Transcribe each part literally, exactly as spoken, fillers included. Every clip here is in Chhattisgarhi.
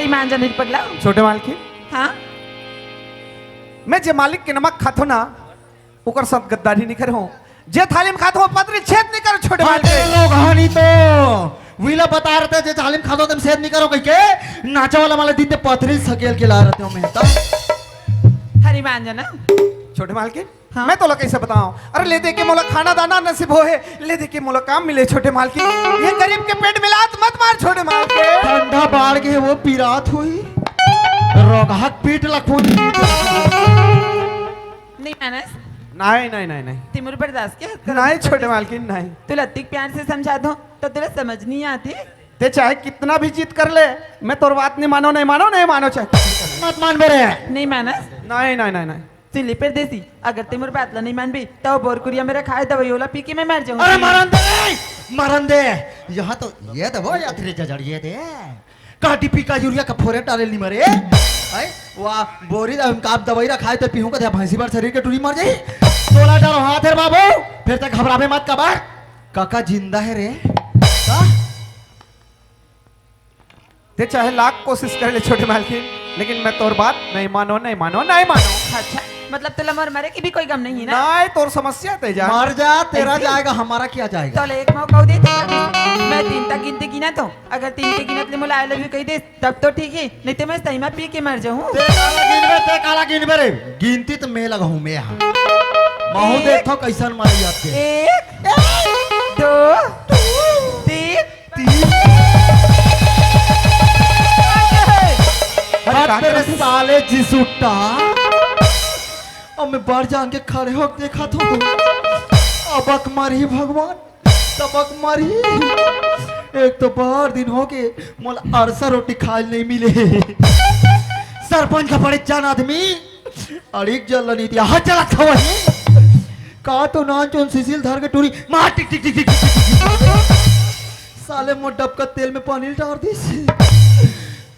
ईमान जाने पगला। छोटे मालकिन, हाँ? मैं जे मालिक के नमक खाथो ना, ओकर साथ गद्दारी नहीं करे हो। जे थाली में खाथो, पतरी छेद नहीं करो, छोटे मालकिन। अरे लोग, हाँ, नहीं तो विला बता रहे थे, जे थाली में खाथो, तुम छेद नहीं करो कह के, नाचा वाला माले दीते पतरी सकेल के ला रहे हो मैं तो। हरी मान जाना। छोटे मालकिन, हाँ? मैं तोला कैसे बताऊं? अरे ले दे के मोला खाना दाना नसीब होहे, ले दे के मोला काम मिले, छोटे मालकिन। ये गरीब के पेट में लात मत मार, छोटे मालकिन। ठंडा बाढ़ के वो पिरात हुई, रोगहक पीट लखुन। नहीं मानस। नहीं, नहीं, नहीं, नहीं। तिमुर बर्दाश्त के हद कर। नहीं, छोटे मालकिन, नहीं। तू लत्तिक प्यार से समझा दो, तो तेरा समझ नहीं आती। ते चाहे कितना भी जिद कर ले, मैं तोर बात नहीं मानो, नहीं मानो, नहीं मानो, चाहे मत मान मेरे। नहीं मानस। नहीं, नहीं, नहीं, नहीं। सिली परदेसी, अगर ते मोर बात ला नहीं मानबी, तो बोरकुरिया मेरा खाए दवाई ओला पी के मैं मर जाऊंगी। अरे मरन दे, मरन दे। यहाँ तो ये दे वो यात्री जजड़ ये दे। का डीपी का यूरिया का फोरे डाले नहीं मरे। आई, वाह, बोरी दा हम काप दवाई रखाए तो पीहूं का भैंसी बार शरीर के टूरी मर जाई। तोला डर हाथ है बाबू, फिर तक घबरावे मत कबाड़। काका जिंदा है रे। का? ते चाहे लाख कोशिश कर ले छोटे मालकिन, लेकिन मैं तोर बात नहीं मानो, नहीं मानो, नहीं मानो। अच्छा, मतलब तेला मर मरे की भी कोई गम नहीं है ना? नहीं, तोर समस्या ते जा। मर जा, तेरा ऐसे? जाएगा, हमारा क्या जाएगा? चल एक मौका दे दे। मैं तीन तक गिनती गिना तो, अगर तीन के गिनत ले मोला I love you कही दे, तब तो ठीक है, नहीं तो मैं सही में पी के मर जाऊँ। ते काला गिनबे, ते काला गिनबे रे। गिनती तो मैं लगाऊँ, मैं यहाँ। महू एक। देखो कैसन मारी आपके। एक, दो, तीन, तीन। अरे, हट का तेरे कर साले जी सुट्टा। अब मैं बाहर जान के खड़े हो देखा तो अबक मरही भगवान, तबक मरही। एक तो बाहर दिन हो के मोला अरसा रोटी खाए नहीं मिले। सरपंच का बड़े जान आदमी अड़ीक जल ला नहीं दिया, हाथ जला खवा है। का तो नान चोन सिसिल धर के टूरी मार टिक टिक टिक टिक टिक टिक। साले मोर डबका तेल में पानी डाल दिस।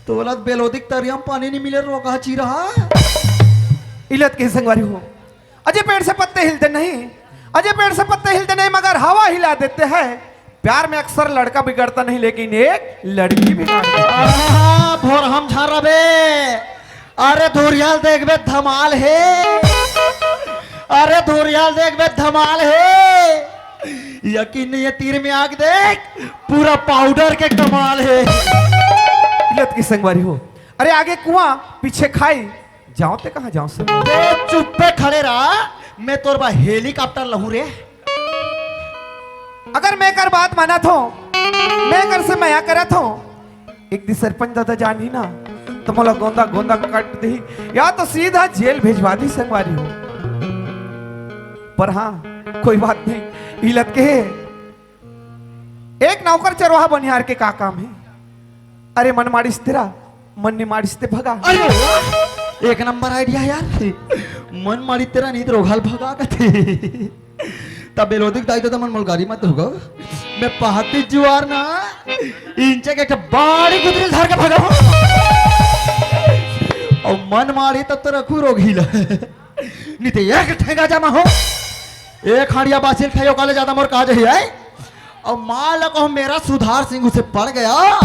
तोला बेलोदिक तरिया में पानी नहीं मिले, रोगा चीरा। इलत के संगवारी हो, अजय पेड़ से पत्ते हिलते नहीं, अजय पेड़ से पत्ते हिलते नहीं, मगर हवा हिला देते हैं। प्यार में अक्सर लड़का बिगड़ता नहीं, लेकिन एक लड़की बिगड़ जाती है। आहा, भोरहम झारा बे। अरे धुरियाल देखबे धमाल हे। अरे धुरियाल देखबे धमाल हे। यकीन नहीं है, तीर में आग देख, पूरा पाउडर के कमाल हे। लत की संगवारी हो, अरे आगे कुआं पीछे खाई, जाओ ते कहाँ जाओ सब। बे चुप्पे खड़े रहा, मैं तोर बा हेलीकॉप्टर लहू रे। अगर मैं कर बात माना थो, मैं कर से मया करा थो, एक दिन सरपंच दादा जान ही ना, तो मोला गोंदा गोंदा कट दी, या तो सीधा जेल भेजवा दी संगवारी हो। पर हाँ, कोई बात नहीं, इलत के एक नौकर चरवाहा बनिहार के का काम है? अरे मन माड़िस तेरा, मन नहीं माड़िस ते भगा। अरे वाह, एक नंबर आइडिया यार। मन माड़ी तेरा नहीं तो रोघाल भगा कथे। तब बेलोदिक दाई तो मन मोल गाड़ी मत होगा। मैं पहाती जुआर ना, इंचे के एक बाड़ी गुदरी धर के भगा। और मन माड़ी तब तो रखू रोघीला। नहीं तो एक ठेंगा जमा हो। एक हाड़िया बासिल खाई ओकाले ज्यादा मोर काज ही है। और मान लो कहूँ मेरा सुधार सिंह उसे पड़ गया,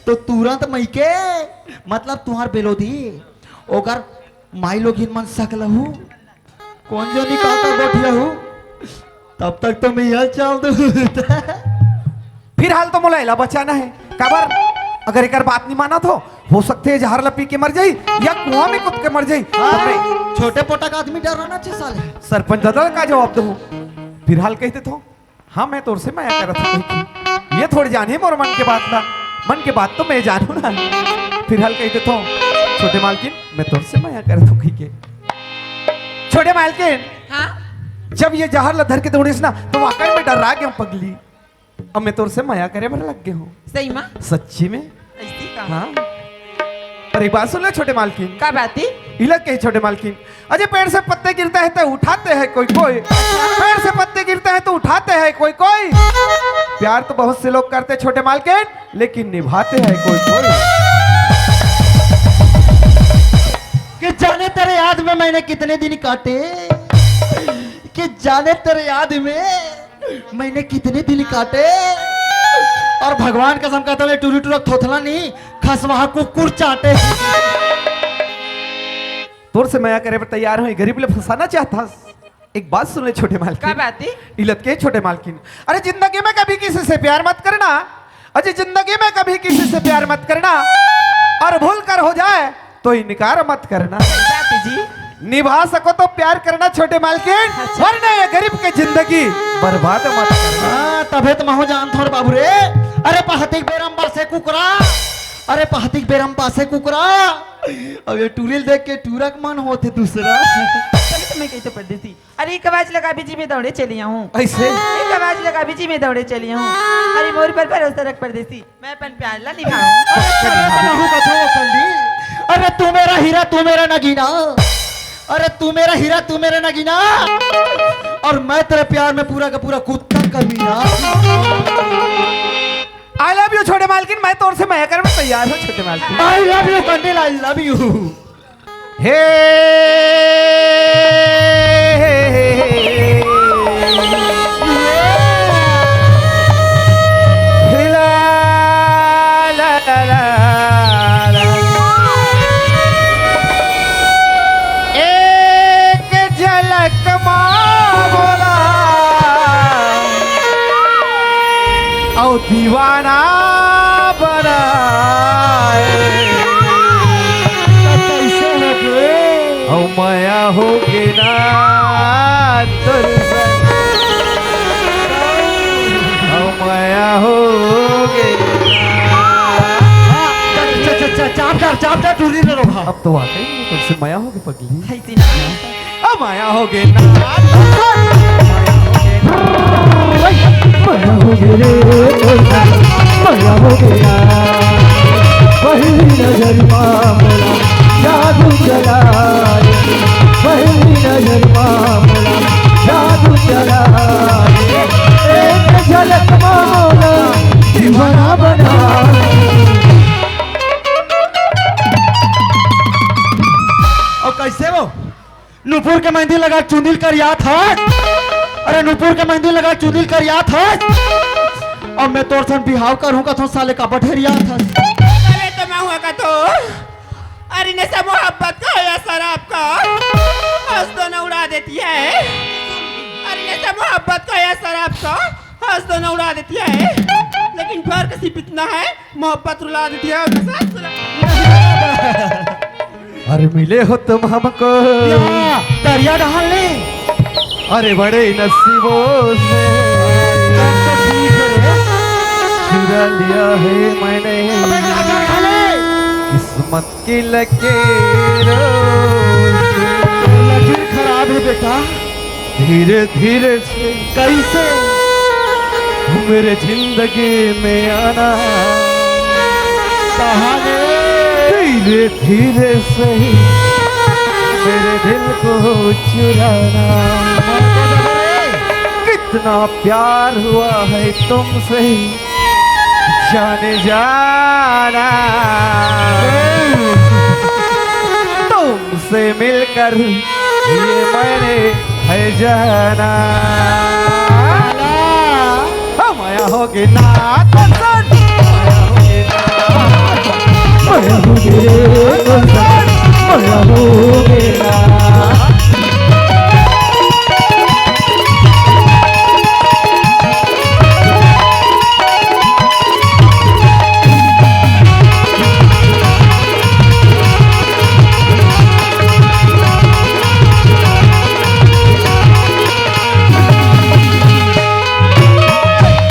तो तुरंत मई के, मतलब तुहार बेलोदी, ओकर माई लोगिन मन सकलहू, कौन जनी काका गोठिया हूँ, तब तक तो मैं यह चाल दूँ। फिलहाल तो मोला एला बचाना है। काबर? अगर एकर बात नहीं माना तो हो सकते है जहर ला पी के मर जाई या कुआं में कूद के मर जाई। हाँ, तो मैं छोटे पोटा का आदमी डराना चाहिए साले। सरपंच दादा का जवाब दो। फिलहाल कह देता हूँ, हाँ, मैं तोर से मया करत हूँ कहिके। ये थोड़ी जाने मोर मन के बात ना, मन के बात तो मैं जानू ना। फिलहाल कह देता हूँ, छोटे मालकिन, मैं तोर से मया करत हूँ कहिके। छोटे मालकिन, हाँ? जब ये जहर ला धर के दौड़िस ना, तो वाकई में डर्रा गेंव पगली। अब मैं तोर से मया करे बर लग गे हूँ। सही मा? सच्ची में। ऐसी का? हाँ। पर एक बात सुन ले छोटे मालकिन। का बात ही? इलक के छोटे मालकिन। अजय पेड़ से पत्ते गिरते हैं तो उठाते हैं कोई कोई। पेड़ से पत्ते गिरते हैं तो उठाते हैं कोई कोई। प्यार तो बहुत से लोग करते छोटे मालकिन, लेकिन निभाते हैं कोई कोई। कि जाने तेरे याद में मैंने कितने दिन काटे, कि जाने तेरे याद में मैंने कितने दिन काटे, अउ भगवान कसम कहत हंव, ये टूरी टूरा थोथला नहीं, खसवाहा कुकुर चाटे। तोर से मया करे बर तैयार हंव, गरीब ले फंसाना चाहत हस। एक बात सुन ले छोटे मालकिन। का बात हे? इलत के छोटे मालकिन, अरे जिंदगी में कभी किसी से प्यार मत करना। अरे जिंदगी में कभी किसी से प्यार मत करना, अउ भूल कर हो जाए तो इनकार मत करना। बात जी। निभा सको तो प्यार करना छोटे मालकिन, अच्छा। वरना ये गरीब के जिंदगी बर्बाद मत करना। हाँ, तभे तो महूं जानथंव रे बाबू रे। अरे पहाती के बेरा म बासे कुकरा, अरे पहाती के बेरा म बासे कुकरा। अब ये टूरी ल देख के टूरा के मन होथे दूसरा। चल तो मैं कहिथंव परदेसी। अरे एक आवाज लगा भी जी, मैं दौड़े चली आऊं। अइसे? एक आवाज लगा भी जी, मैं दौड़े चली आऊं। अरे मोर पर भरोसा रख परदेसी, मैं अपन प्यार ला निभाऊं। अरे तभे तो महूं कथंव ओ कंडी, अरे तू मेरा हीरा, तू मेरा नगीना, अरे तू मेरा हीरा, तू मेरा नगीना, अउ मैं तेरे प्यार में पूरा का पूरा कुत्ता कमीना। I love you छोटे मालकिन, मैं तोर से मया करे बर तैयार हंव छोटे मालकिन। I love you Kandi, I love you। हे, हे, हे, हे, हे। ला, ला, ला, ला, ला। एक झलक मा मोला अउ दीवाना बनाए। त कइसे होगे? अउ मया होगे ना तोर संग। अउ मया होगे ना। हाँ, च-, च-, च-, च-, चाप डार, चाप डार, टूरी ले रो भा। अब तो वाकई में तोर से मया होगे पगली। है ती ना। ओ मया होगे ना। मया होगे रे, मया होगे ना। पहिली नजर मा मोला जादू चला दे। पहिली नजर मा मोला जादू चला दे। एक झलक मा मोला दीवाना बना दे। अउ कइसे वो? नुपुर के मेहंदी लगा चुंदी ल करियात हस। अरे नुपुर के मेहंदी लगा चुंदी ल करियात हस। अब मैं तोर संग बिहाव करहूं कथंव साले का बठेरियात हस। अरे तो मैं हुआ का तो, अरे नशा मोहब्बत का या शराब का, हंस दो ना उड़ा देती है। अरे नशा मोहब्बत का या शराब का, हंस दो ना उड़ा देती है। लेकिन प्यार का सिर्फ इतना है, मोहब्बत रुला देती है, नशा सुला। अरे मिले हो तुम हमको। या, दरिया डहार ले। अरे बड़े नसीबों से चुरा लिया है मैंने। अबे, डहार ले। किस्मत की लकीरों से। लकीर खराब है बेटा। धीरे धीरे से कइसे? मेरे जिंदगी में आना। कहाँ रे? धीरे धीरे से मेरे दिल को चुराना। कितना प्यार हुआ है तुमसे, जाने जाना। तुमसे मिलकर ये मैंने है जाना। ओ मया होगे ना तोर संग, मया होगे ना। मया होगे रे तोर संग, मया होगे ना।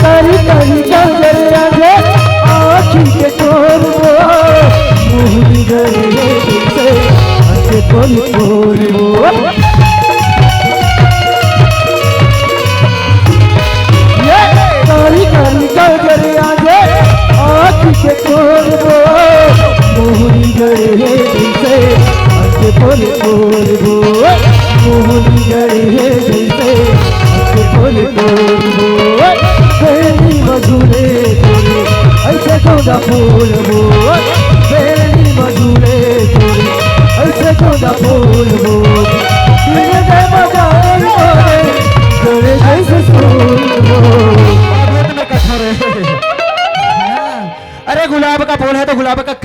कारी कारी गजरा रे, आँखी के तोर वो, मुहरी गए से, आँखें खोल खोल वो। ये कारी कारी गजरा रे, आँखी के तोर वो, मुहरी गए से, आँखें खोल खोल वो, मुहरी गए से। बोल बोल बोल, बेनी मधुरे तोरे, ऐसे तो ना बोल बोल, बेनी मधुरे तोरे, ऐसे तो ना बोल बोल, मेरे दे बजाए रे, तेरे जैसे सुन बोल। बहुत में कथा रहे।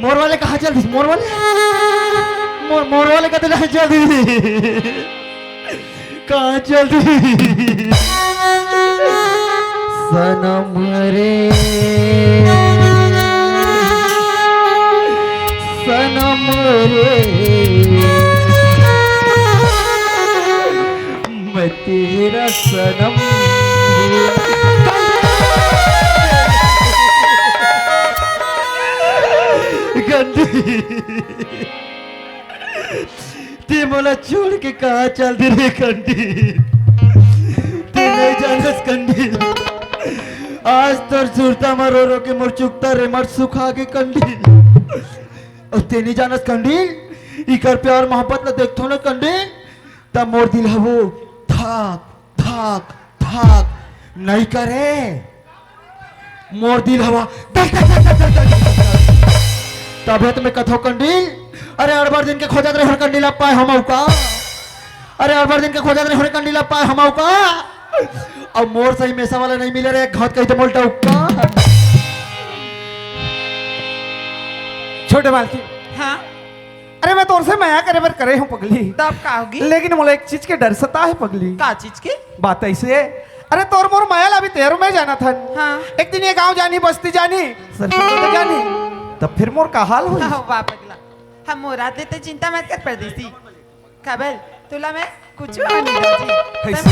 मोर वाले कहाँ चल दिस? मोर वाले? मोर, मोर वाले कते ले चल दिस? कहाँ चल दिस? सनम रे, सनम रे, मैं तेरा सनम हूँ। कंडील, ते मोला छोड़ के कहाँ चल दे रे कंडील? ते नहीं जानस कंडील, आज तोर सुरता म रो रो के मोर चुकता रेमट सुखा गे कंडील। अउ ते नहीं जानस कंडील, इकर प्यार मोहब्बत ला देखथो ना कंडील, तब मोर दिल हवो धक धक धक नहीं करे। मोर दिल हवा धक धक धक धक धक धक। तभे तो मैं कथो कंडील, अरे अड़बर दिन के खोजत रहे हर कंडील, अब पाए हम का? अरे अड़बर दिन के खोजत रहे हर कंडील, अब पाए हम का? अब मोर सही मेसा वाला नहीं मिले रे, एक घात कही तो मोल डौका। छोटे बालकी। हाँ। अरे मैं तोर से मया करे बर करे हूँ पगली। तब का होगी? लेकिन मोला एक चीज के डर सता है पगली। का चीज के? बात ऐसे है, अरे तोर मोर मया ला अभी तेरो में जाना था। हाँ। एक दिन ये गांव जानी, बस्ती जानी, सरसों जानी, तब फिर मोर का हाल होई? हाँ, वाह पगला, हम मोर आते ते चिंता मत कर परदेसी। काबर तोला मैं कुछ नहीं दाजी। कैसे?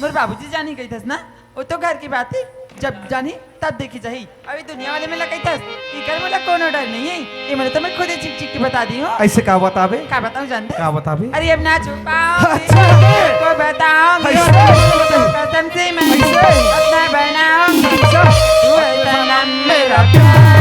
मोर बाबूजी जानी गई थस ना, वो तो घर की बात है, जब जानी तब देखी जाही। अभी दुनिया वाले में लगई थस, इकर मोला कोनो डर नहीं है, ये मोला तो मैं खुद ही चिक चिक के बता दी हूँ। ऐसे का बताबे? का बताऊँ जानते? का बताबे? अरे अब ना छुपाओ, अच्छा। को बताऊंगी। ऐसे? कसम से मैं ऐसे? अपना बनाऊंगी। अच्छा। तू है सनम मेरा प्यार।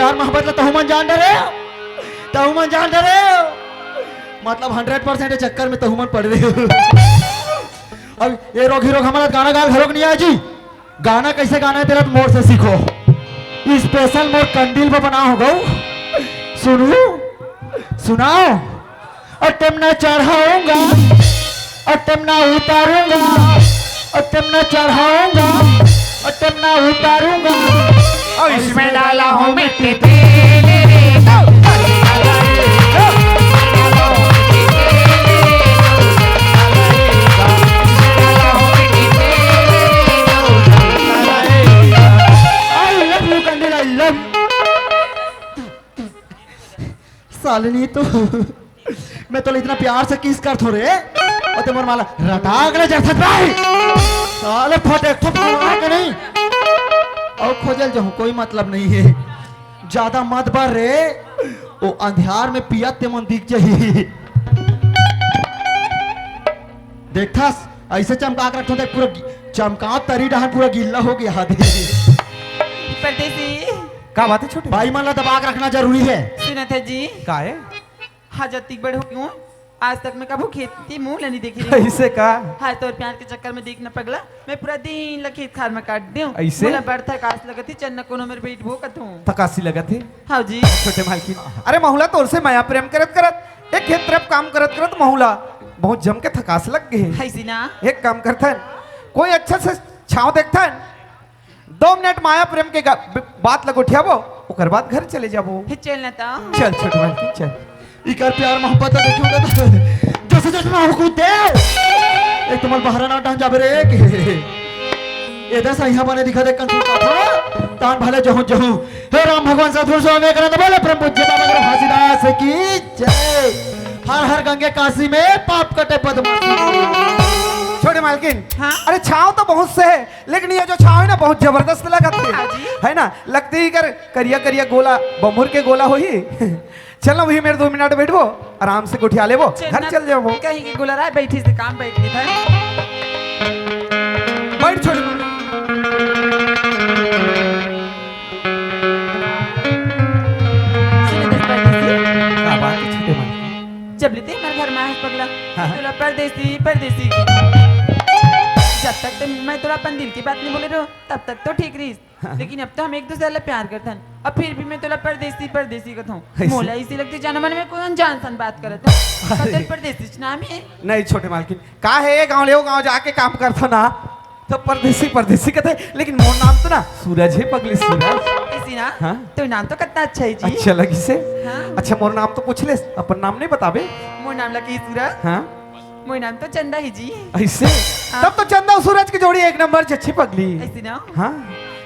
प्यार मोहब्बत ला तहू मन जान डरे हो, तहू मन जान डरे हो। मतलब हंड्रेड परसेंट ये चक्कर में तहू मन पड़ रहे हो। अब ये रोग ही रोग हमारा गाना गाल घरोक नहीं आया जी। गाना कैसे गाना है तेरा तो मोर से सीखो। स्पेशल मोर कंडील पे बना हो गऊ। सुनू, सुनाओ। अटम ना चढ़ाऊंगा, अटम ना उतारूंगा, अटम ना चढ़ाऊंगा, अटम ना उतारूंगा। और इसमें डाला हूँ मिट्टी तेल। I love you, कंडील, I love। Shalini तो मैं तोला इतना प्यार से किस करथों रे, और ते मोर माला रटाक ले जरथस भाई। साले फट एक ठो फलवा के नहीं। और खोजल जाऊं, कोई मतलब नहीं है। ज्यादा मत बर रे, वो अंधियार में पियत ते मन दिख जाही। देखथस, ऐसे चमका के रखथों, देख पूरा गि-, चमका तरी डहन पूरा गिल्ला हो गया दे। परदेसी। का बात है छोटे? भाई मन ला दबा के रखना जरूरी है। सुनत है जी। का है? हाँ, जतिक बड़ हो गई हूँ, आज तक मैं कभू खेत के मुंह ल नहीं देखी रही हूँ। ऐसे का? हाँ, तोर प्यार के चक्कर में देख न पगला, मैं पूरा दिन ल खेत खार में काट देऊँ। ऐसे? मोला बड़ थकास लगत ही, चल न कोनो मेर बैठबो कथूँ। थकासी लगत है? हाँ जी। छोटे मालकिन, अरे महुला तोर से मया प्रेम करत करत, एक खेत तरफ काम करत करत महुला बहुत जम के थकास लग गए। ऐसी ना? एक काम करथन, कोई अच्छा से छांव देखथन, दो मिनट माया प्रेम के गा-, ब-, बात ल गोठियाबो, ओकर बाद घर चले जाबो। हे, चल ना ता। चल छोटे मालकिन, चल। इकर प्यार मोहब्बत तो देखियो ना तो, जैसे जैसे ना हुकू दे। एक तो मन बहरा ना डान जाबे रे, एक। ये दस यहाँ बने दिखा दे कंसुल का था, तान भले जहूं जहूं। हे राम भगवान सतगुरु स्वामी विवेकानंद बोले, परम पूज्य बाबा गुरु घासीदास की जय। हर हर गंगे काशी में पाप कटे बदमाशी। छोटे मालकिन, हाँ? अरे छांव तो बहुत से है, लेकिन ये जो छांव है ना, बहुत जबरदस्त लगत है। हाँ जी। है ना, लगती ही कर करिया करिया गोला, बमुर के गोला होही। चल ना, वही मेर दो मिनट बैठबो, आराम से गोठिया लेबो, चल घर ना, चल जाबो। कहीं के गोला राय बैठी से काम बैठ गई था। बैठ छोटे। सुन दस परदेसी। का बात है छोटे मालकिन? जब लेते हमारे घर में आए पगला, हाँ। तोला परदेसी, परदेसी। जब तक ते मैं तोला अपन दिल की बात नहीं बोले रहो, तब तक तो ठीक रही। हाँ। लेकिन अब तो हम एक दूसरे ला प्यार करथन, अब फिर भी मैं तोला परदेसी, परदेसी कथों। ऐसे? मोला इसी लगती जाना मन में कोई अनजान सन बात करत है। अरे। तेरे परदेसी नाम है? नहीं छोटे मालकिन, का है ये गांव ले वो गांव जाके काम करथो ना, तो परदेसी, परदेसी कहते, लेकिन मोर नाम तो ना सूरज है पगली, सूरज। ऐसी ना? हाँ। तो नाम तो कितना अच्छा है जी। अच्छा लगी से? हाँ। अच्छा मोर नाम तो पूछ ले, अपन नाम नहीं बताबे? मोर नाम लगी सूरज। हाँ। मोर नाम तो चंदा ही जी। ऐसे? हाँ। तब तो चंदा और सूरज की जोड़ी एक नंबर जच्छी पगली। ऐसी ना? हाँ।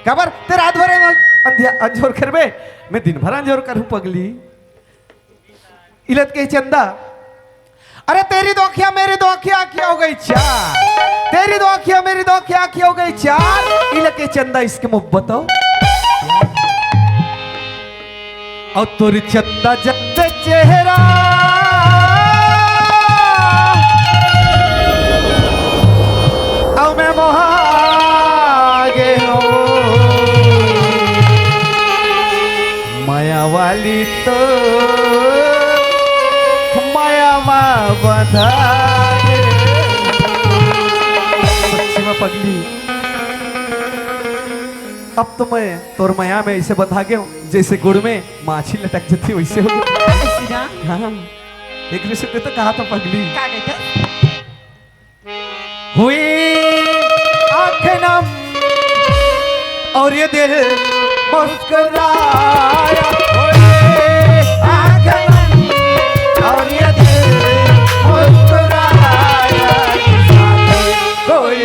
काबर ते रात भर अंधिया-, अंजोर करबे, मैं दिन भर अंजोर करूं पगली। इलत के चंदा, अरे तेरी दो आँखियाँ मेरी दो आँखियाँ, आँखियाँ हो गई चार। तेरी दो आँखियाँ मेरी दो आँखियाँ, आँखियाँ हो गई चार। इलत के चंदा इसके मुहब्बत हो। अउ तोर चंदा जब चेहरा, अउ मैं मोहा गे हूँ। मया वाली तो मया मा बंधा गे। सच्ची में पगली। अब तो मैं तोर मया में ऐसे बंधा गए हूँ, जैसे गुड़ में माछी लटक जाती, वैसे हो गया। ऐसी ना? हाँ, एक दूसरे को तो कहा था पगली। का कहते? हुई आँख नम और ये दिल मुस्कुराया। हुई आँख नम और ये दिल मुस्कुराया। कोई